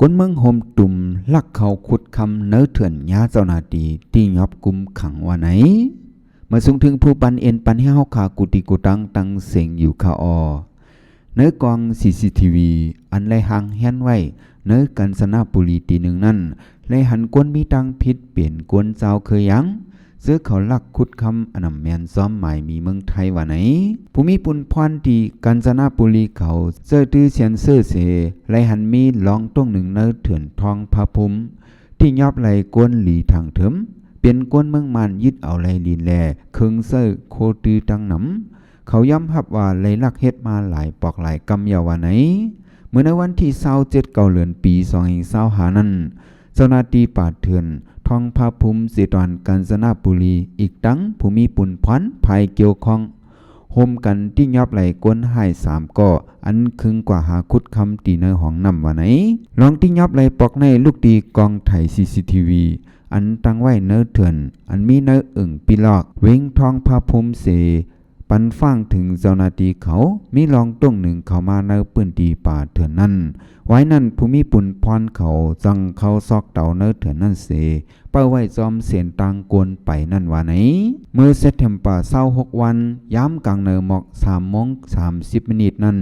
ຄົນເມືອງໂຮມຕຸມລັກເຂົ້າຂຸດຄຳໃນເຖື່ອນ ຍາເຈົ້າໜ້າທີ່ຕິຍອບກຸມຂັງວ່າໃນ. ມາສົ່ງເຖິງຜູ້ປັນເອັນປັນແຮງເຮົາຂ້າ ກູຕິກູຕັງຕັງເສັງຢູ່ຄ່າອໍ. ໃນກ້ອງ ຊີຊີທີວີ ອັນໄດ້ຫາງແຮນໄວ້ໃນການຊະນະບູລີຕີໜຶ່ງນັ້ນ ໄດ້ຫັນຄົນມີທາງຜິດເປັນຄົນຊາວເຄີຍາງ ເຈີເຂົາລັກຂຸດຄຳ ອັນນຳແມ່ນຊອມໝາຍມີເມືອງໄທວ່າໃນ. ຜູ້ມີປຸນພອນທີ່ການຊະນະບູລີເຂົາເຈີຕື້ຊຽນເຊີເສ ໄດ້ຫັນມີລອງຕົງໜຶ່ງໃນເຖື່ອນທອງພະພູມ ທີ່ຍອບໄລ່ຄົນຫຼີທາງເທີມ ເປັນຄົນເມືອງມານ ຍຶດເອົາໄລ່ດິນແລເຄື່ອງໃຊ້ໂຄຕື້ທັງນຳ. ເຂົາຍອມຮັບວ່າໄດ້ລັກເຮັດມາຫຼາຍປອກຫຼາຍກຳແລ້ວວ່າໃນ. ເມື່ອໃນວັນທີຊາວເຈັດ ເກົ້າເດືອນ ປີສອງພັນຊາວຫ້ານັ້ນ ເຈົ້າໜ້າທີ່ປ່າເຖື່ອນທອງພະພູມ ເຊຕອນການຊະນະບູລີ ອີກທັງຜູ້ມີປຸນພອນຝ່າຍກ່ຽວຂ້ອງ ຮ່ວມກັນຕິຍອບໄລ່ຄົນຮ້າຍສາມກໍ ອັນຄຶງກວ່າຫາຂຸດຄຳທີ່ໃນຫ້ອງນ້ຳວ່າໃນ. ລອງຕິຍອບໄລ່ປອກໃນ ລູກຕີກ້ອງຖ່າຍ ຊີຊີທີວີ ອັນຕັ້ງໄວ້ໃນເຖື່ອນ ອັນມີໃນເອີ່ງປີລອກ ເວັງທອງພະພູມເສ ປັນຟາງເຖິງເຈົ້າໜ້າທີ່ເຂົາ ມີລອງຕົງໜຶ່ງເຂົ້າມາໃນພື້ນທີ່ປ່າເຖື່ອນນັ້ນ. ວາຍນັ້ນ ຜູ້ມີປຸນພອນເຂົາຈັ່ງເຂົ້າຊອກເຕົາໃນເຖື່ອນນັ້ນເສ ເປົ້າໄວ້ຊອມເສັ້ນທາງຄົນໄປນັ້ນວ່າໃນ. ເມື່ອເຊັບເທັມເປີ ຊາວຫົກວັນ ຍາມກາງໃນໝອກ ສາມໂມງສາມສິບມິນິດນັ້ນ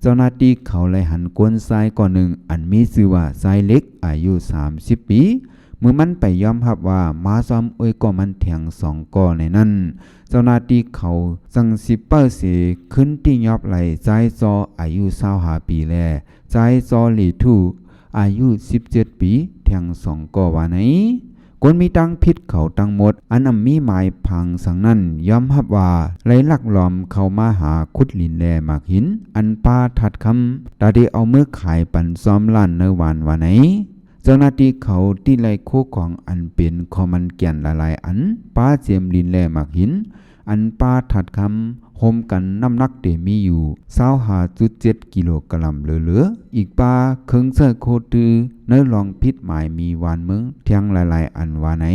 ເຈົ້າໜ້າທີ່ເຂົາໄດ້ຫັນຄົນຊາຍກ່ອນໜຶ່ງ ອັນມີຊື່ວ່າຊາຍເລັກ ອາຍຸສາມສິບປີ ເມື່ອມັນໄປຍອມຮັບວ່າມາຊອມເອື້ອຍກໍມັນແທງສອງກໍໃນນັ້ນ ເຈົ້າໜ້າທີ່ເຂົາຈັ່ງຊິເປີເສ ຂຶ້ນຕິຍອບໄລ່ຊາຍຊໍອາຍຸຊາວຫ້າປີ ແລະ ຊາຍຊໍເລທູ ອາຍຸສິບເຈັດປີ ແທງສອງກໍວ່າໃນ. ຄົນມີທາງຜິດເຂົາທັງໝົດ ອັນອຳມີໝາຍຜັງສັງນັ້ນ ຍອມຮັບວ່າໄດ້ລັກລອມເຂົ້າມາຫາຂຸດດິນແລໝາກຫີນ ອັນປ່າທາດຄຳ ຕາໄດ້ເອົາເມືອຂາຍປັນຊອມລ້ານໃນວານວ່າໃນ. ເຈົ້າໜ້າທີ່ເຂົາຕິໄລ່ຄູ່ຂອງອັນເປັນຂໍ້ມັນແກ່ນຫຼາຍໆອັນ ປ່າເຈມດິນແລໝາກຫີນ ອັນປ່າທາດຄຳ ໂຮມກັນນ້ຳໜັກເຕມີຢູ່ຊາວຫ້າຈຸດເຈັດກິໂລກຣາມເຫຼືອໆ ອີກປ່າເຄື່ອງໃຊ້ໂຄຕື້ໃນລອງຜິດໝາຍມີວານເມືອງແທງຫຼາຍໆອັນວ່າໃນ.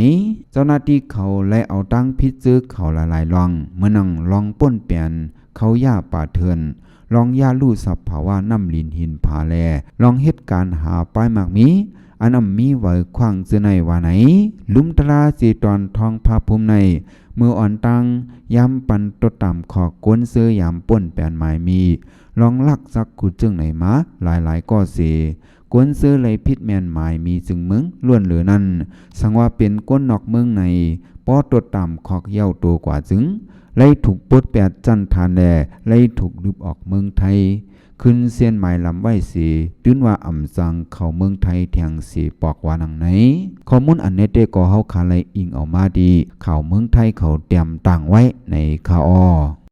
ເຈົ້າໜ້າທີ່ເຂົາໄດ້ເອົາທາງຜິດເຈີເຂົາຫຼາຍໆລອງ ເໝືອນໜັງລອງປົ້ນແປນ ເຂົ້າຢາປ່າເຖື່ອນ ລອງຢາຮູ້ສະພາວະນ້ຳລິນຫີນຜາແລ ລອງເຮັດການຫາປາຍໝາກມີ ອັນອຳມີໄວ້ຂວາງເຈີໃນວ່າໃນ. ລຸ່ມຕະລາເຈຕອນທອງພະພູມໃນ ເມື່ອອ່ອນຕັ້ງຍາມປັນຕົດຕາມຂອກ ກົນເຊີຍາມປົ້ນແປນໝາຍມີ ລອງລັກຈັກຂຸດເຈີໃນມາຫຼາຍໆກໍເສ ກົນເຊີໄລ່ຜິດແມ່ນໝາຍມີເຈີເມືອງລ້ວນເຫຼືອນັ້ນ ສັງວ່າເປັນຄົນນອກເມືອງໃນ ພໍຕົດຕາມຂອກເຍົາໂຕກວ່າຈຶ່ງ ໄລ່ຖືກປົດແປດຈັນທານແລ ໄລ່ຖືກລຶບອອກເມືອງໄທ ຂຶ້ນເສັ້ນໝາຍລຳໄວ້ເສ ຕື່ນວ່າອຳສັງເຂົ້າເມືອງໄທແທງເສປອກວ່າໜັງໃນ. ຂໍ້ມູນອັນແນ່ແທ້ກໍເຮົາຄາໄລ່ອີງເອົາມາທີ່ຂ່າວເມືອງໄທເຂົາແຕ້ມຕັ້ງໄວ້ໃນຄ່າອໍ.